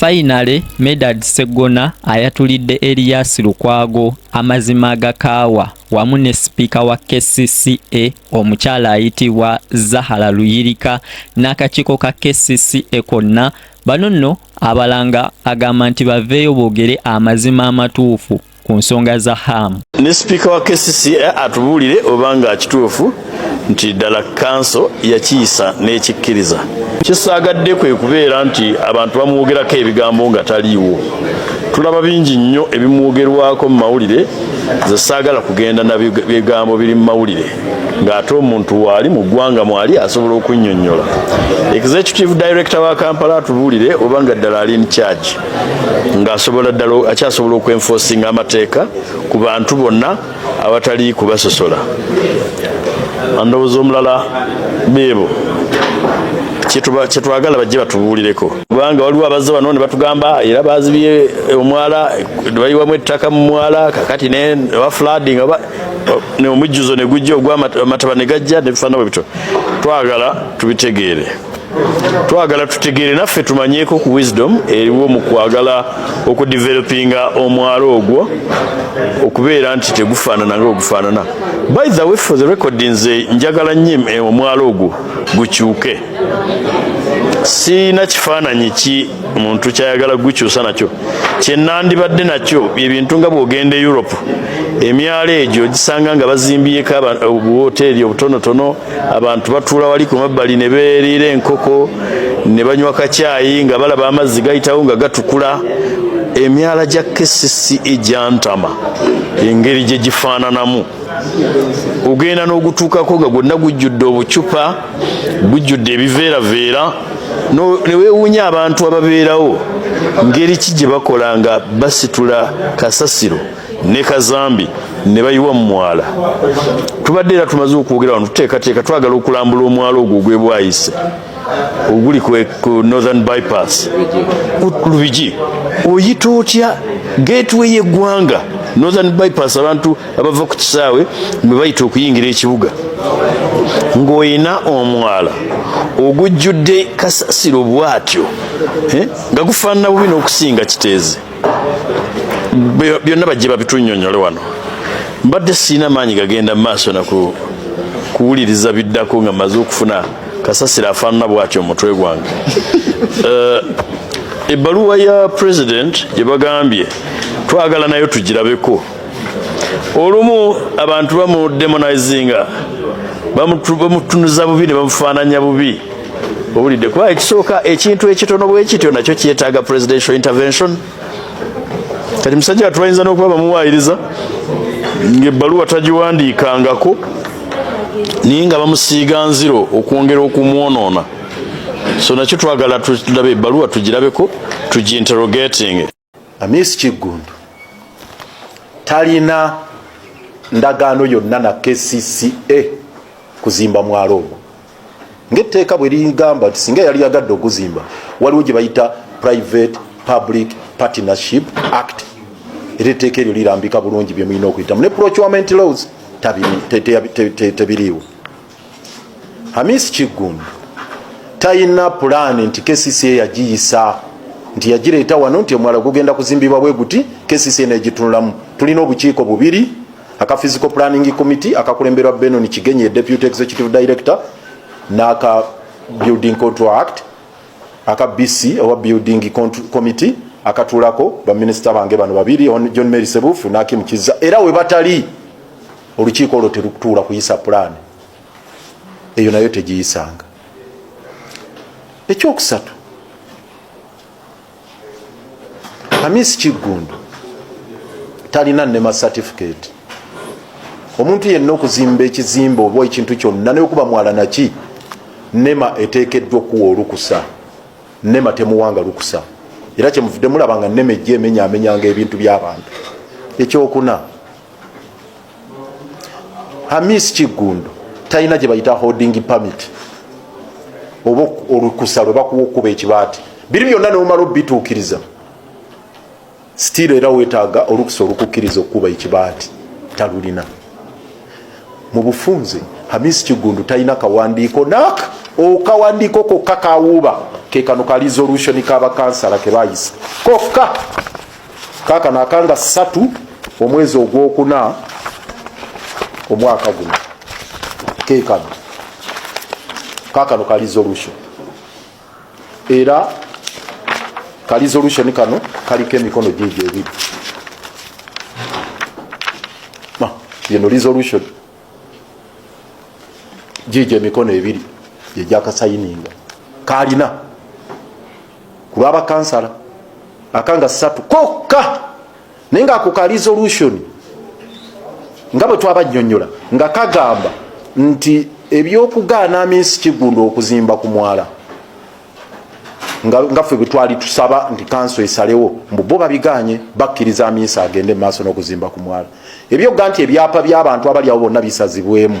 Finally, Medard Sseggona ayatulidde Erias Lukwago amazima agakaawa wamu ne sipiika wa KCCA omukyala ayitibwa Zahara Luyirika n'akakiiko ka KCCA konna. Bano nno abalanga agamba nti baveeyo boogere amazima amatuufu ku nsonga za Ham. Ne sipiika wa KCCA atubuulire oba nga kituufu nti ddala kanso yakiyisa n'ekikkiriza. Kisaagadde kwe kubeera nti abantu bamwogerako ebigambo nga taliiwo. Tulaba bingi nnyo ebimwogerwako mu mawulire, nze saagala kugenda na bigambo biri mu mawulire ng'ate omuntu waali mu ggwanga mwali asobola okunnyonnyola. Executive Director wa Kampala atubuulire oba nga ddala ali in charge, ng'asobola ddala akyasobola okwenforcinga amateeka ku bantu bonna awatali kubasosola. Ndowooza omulala beebo kyetwagala bajje batubuulireko, kubanga waliwo abazze bano ne batugamba era bazibye omwala ne bayiwamu ettaka mu mwala, kakati ne wa flooding oba omujjuzo ne gujja ogw'amataba ne gajja ne bifaanana bwe bityo. Twagala tubitegeere, twagala tutegeere naffe tumanyeeko ku wisdom eriwo mu kwagala okudevelopinga omwala ogwo okubeera nti tegufaanana nga ogufaanana. By the way, for the record, nze njagala nnyo omwala ogwo gukyuke. Siina kifaananyi ki muntu kyayagala gukyusa nakyo. Kyenandibadde nakyo ebintu nga bw'ogenda e Europe, emyalo egyo gisanga nga bazimbyeko obuwoteeri obutonotono, abantu batuula wali ku mabbali ne beeriira enkoko ne banywa kacyayi nga balaba amazzi gayitawo nga gatukula. Emyala gya KCCA gyantama engeri gye gifaananamu, ogenda n'ogutuukako nga gwonna gujjudde obucupa, gujjudde ebiveeraveera, ne weewuunya abantu ababeerawo ngeri ki gye bakola nga basitula kasasiro ne kazambi ne bayiwa mu mwala. Tubadde era tumaze okwogera wano, tuteekateeka, twagala okulambula omwala ogwo ogw'ebwayise oguli ku Northern Bypass Lubigi. Oyita otya gateway y'eggwanga, Northern Bypass, abantu abava ku kisaawe bwe bayita okuyingira ekibuga, ng'olina omwala ogujjudde kasasiro bw'atyo nga gufaanana bubi n'okusinga Kiteezi? Byonna bajje babitunnyonnyole wano. Mbadde siina maanyi gagenda mu maaso na kuwuliriza biddako nga mmaze okufuna kasasiro afaanana bw'atyo omutwe gwange. Ebbaluwa ya president gye bagambye twagala nayo tugirabeko. Olumu abantu bamudemonizinga, bamutunuza bubi ne bamufaananya bubi. Owulidde, kuba ekisooka ekintu ekitono bwe kityo nakyo kyetaaga presidential intervention. Kati musajja wattu bayinza n'okuba bamuwaayiriza ng'ebbaluwa tagiwandiikangako, naye nga bamusiiga nziro okwongera okumwonoona. So nakyo twagala tulabe ebbaluwa, tugirabeko, tugiinterrogating. Hamis Kiggundu talina ndagaano yonna na KCCA kuzimba mwalo ogwo ng'etteeka bwe ligamba nti singa yali yagadde okuzimba, waliwo gye bayita Private Public Partnership Act, era etteeka eryo lirambika bulungi bye mulina okuyitamu ne procurement laws tebiriiwo. Hamis Kiggundu talina pulaani nti KCCA yagiyisa nti yagireeta wano nti omwala gugenda kuzimbibwa bwe guti, KCCA negitunulamu. Tulina obukiiko bubiri, aka Physical Planning Committee akakulemberwa Benon Kigenyi, deputy executive director, n'aka Building Control Act, aka BC oba Building Committee akatuulako baminisita bange bano babiri, John Mary Sebufu n'Akim Kizza. Era we batali, olukiiko olwo terutuula kuyisa pulaani eyo, nayo tegiyisanga. Ekyokusatu, Hamis Kiggundu talina NEMA certificate. Omuntu yenna okuzimba ekizimbe oba ekintu kyonna, naye okuba mwala naki, NEMA eteekeddwa okuwa olukusa. NEMA temuwanga lukusa, era kyemuvudde mulaba nga NEMA ejja emenyaamenyanga ebintu by'abantu. Ekyokuna, Hamis Kiggundu talina gye bayita holding permit oba olukusa lwe bakuwa okuba ekibaati. Biri byonna nomala obituukiriza, still era weetaaga olukusa olukukkiriza okukuba ekibaati, talulina. Mu bufunze, Hamis Kiggundu talina kawandiiko naaka okawandiiko kokka kawuuba. Ke kano ka resolution k'abakansala ke bayisa kokka, kaakano akanga 3 omwezi ogwokuna omwaka guno. Ke kano, kaakano ka resolution, era ka resolution kano kaliko emikono gigi ebiri. Yeno resolution gigi emikono ebiri gyegyakasayininga, kalina ku lwabakansala akanga 3 kokka. Naye nga ako ka resolution, nga bwe twabanyonyola, nga kagamba nti ebyokugaana Amisi Kiggundu okuzimba ku mwala, nga ffe bwe twali tusaba nti kanso esalewo, mbu bo babiganye, bakkiriza Amisi agende mu maaso n'okuzimba ku mwala. Ebyokuga nti ebyapa by'abantu abali awo bonna bisazibwemu,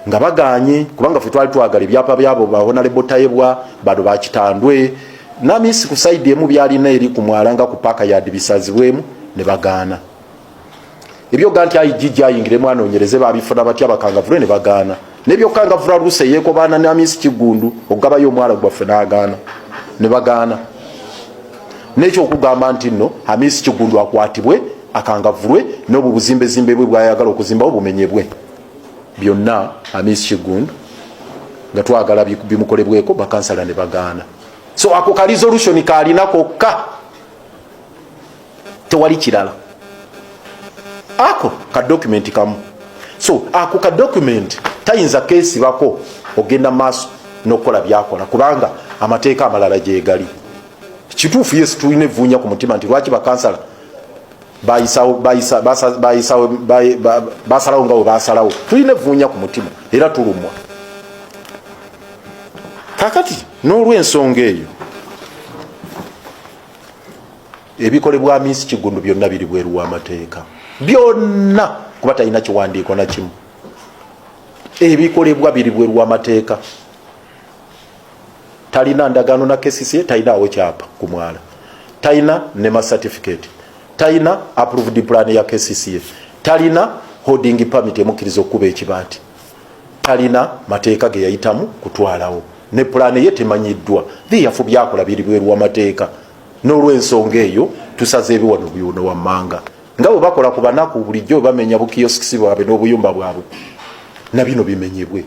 nga baganye, kubanga ffe twali twagala ebyapa byabo ba Honorable Tayebwa bano bakitandwe n'Amisi ku side emu byalina eri ku mwala nga ku paaka yadi bisazibwemu, ne bagaana. Ebyoga nti IGG ayingiremu anoonyereze babifuna batya bakangavule, ne bagaana. Nebyokukangavula luusi eyeekobaana ne Amisi Kiggundu okugabayo omwala gwaffe, n'agaana, ne bagaana. Nekyokugamba nti nno Amisi Kiggundu akwatibwe, akangavulwe, n'obwo buzimbezimbe bwe bwayagala okuzimbawo bumenyebwe. Byonna Amisi Kiggundu nga twagala bimukolebweko, bakansala ne bagaana. So ako ka resolution kalina kokka, tewali kirala. Ako ka document kamu. So ako ka document tayinza kesibako ogenda maaso n'okukola byakola, kubanga amateeka amalala gyegali. Kituufu, yes, tulina evuunya ku mutima nti lwaki bakansala basalawo nga bwe basalawo. Tulina evuunya ku mutima era tulumwa. Kakati n'olwensonga eyo, ebikolebwa Amisi Kiggundu byonna biri bweru w'amateeka byonna, kuba talina kiwandiiko na kimu. Ebikolebwa biri bweru w'amateeka. Talina ndagaano na KCCA, talinaawo kyapa ku mwala, talina nema certificate, talina approved plan ya KCCA, talina holding permit emukkiriza okukuba ekibaati, talina mateeka ge yayitamu kutwalawo, ne pulaani ye temanyiddwa. Thiyafu byakola biri bweru w'amateeka. N'olwensonga eyo tusaze ebiwano byuno wammanga, nga bwe bakola ku banaku bulijjo bwe bamenya bukiyosikisi bwabwe n'obuyumba bwabwe, na bino bimenyebwe.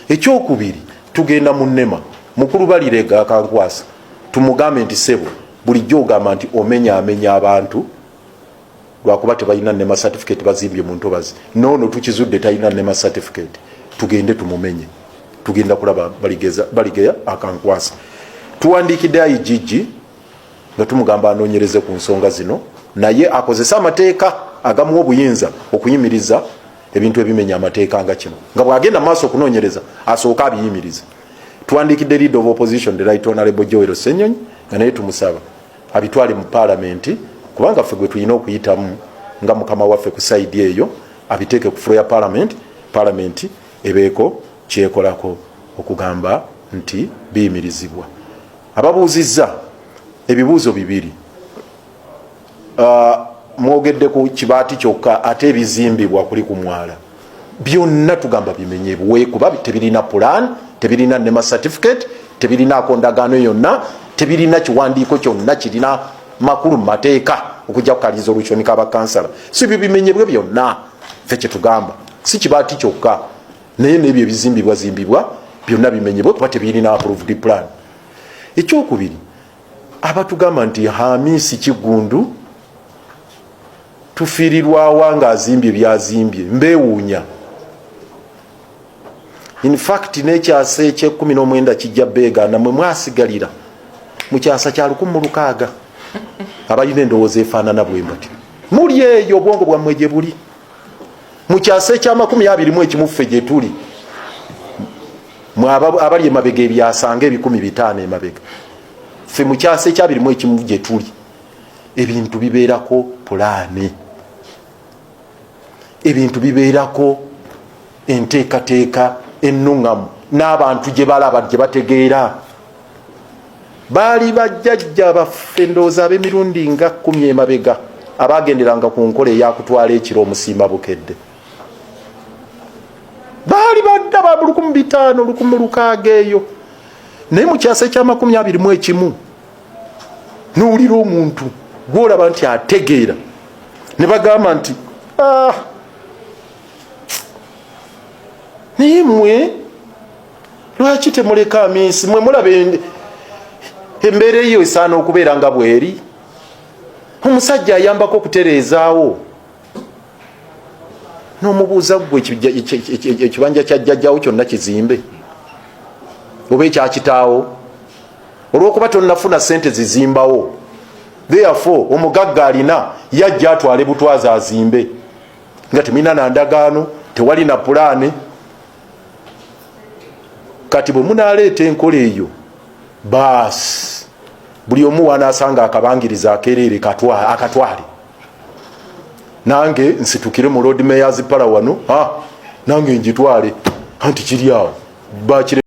Ekyokubiri, tugenda mu NEMA, mukulu Balirega Akankwasa, tumugambe nti sebo, bulijjo ogamba nti omenya amenya abantu lwakuba tebalina nema certificate, bazimbye mu ntobazi. Noono tukizudde talina nema certificate, tugende tumumenye. Tugenda kulaba Baligeya Akankwasa. Tuwandiikidde IGG nga tumugamba anoonyereze ku nsonga zino, naye akozese amateeka agamuwa obuyinza okuyimiriza ebintu ebimenya amateeka nga kino, nga bwagenda maaso okunoonyereza asooke abiyimirize. Tuwandiikidde Leader of Opposition, the Right Honorable Joel Ssenyonyi, nga naye tumusaba abitwale mu Paalamenti, kubanga ffe gwe tulina okuyitamu nga mukama waffe ku side eyo, abiteeke ku floor ya Paalamenti, Paalamenti ebeeko kyekolako okugamba nti biyimirizibwa. Ababuuzizza ebibuuzo bibiri, mwogedde ku kibaati kyokka, ate ebizimbibwa kuli ku mwala byonna tugamba bimenyebwe, kuba tebirina plan, tebirina nema certificate, tebirinaako ndagaano yonna, tebirina kiwandiiko kyonna kirina makulu mu mateeka okujja ku ka resolution k'abakansala. Si byo bimenyebwe byonna. Ffe kyetugamba si kibaati kyokka, naye nebyo ebizimbibwa zimbibwa byonna bimenyebwe, kuba tebirina approved plan. Ekyokubiri, abatugamba nti Hamisi Kigundu tufiirirwawa ng'azimbye byazimbye, mbeewuunya. In fact, n'ekyasa ekyekumi n'omwenda kijja beegaana. Mwe mwasigalira mu kyasa kya 1600, abalina endowooza efaanana bwe muti muli eyo, obwongo bwammwe gye buli mu kyasa ekyamakumi abiri mu ekimu. Ffe gye tuli, mwe abali emabega ebyasa nga 500 emabega, ffe mu kyasa ekyabiri mu ekimu gye tuli. Ebintu bibeerako pulaani, ebintu bibeerako enteekateeka ennuŋŋamu n'abantu gye balaba, gye bategeera. Baali bajjajja baffe, ndowooza ab'emirundi nga 10 emabega, abagenderanga ku nkola eyakutwala ekiro omusiima bukedde. Baali badda ba 1500, 1600 eyo. Naye mu kyasa ekyamakumi abiri mu ekimu nowulira omuntu gwolaba nti ategeera ne bagamba nti ah, naye mwe lwaki temuleka amiisi mwe mulaba embeera eyo esaana okubeera nga bweri omusajja ayambako okutereezaawo n'omubuuza ggwe ekibanja kya jjajjawo kyonna kizimbe oba ekyakitaawo olwokuba tonnafuna sente zizimbawo, therefore omugagga alina yajja atwale butwazi azimbe nga temulina na ndagaano, tewali na pulaani. Kati bwe munaaleeta enkola eyo, baasi buli omu wanaasanga akabangiriza akereere akatwale. Nange nsitukire mu Lord Mayor's Pala wano, nange njitwale anti kiri awo bakire.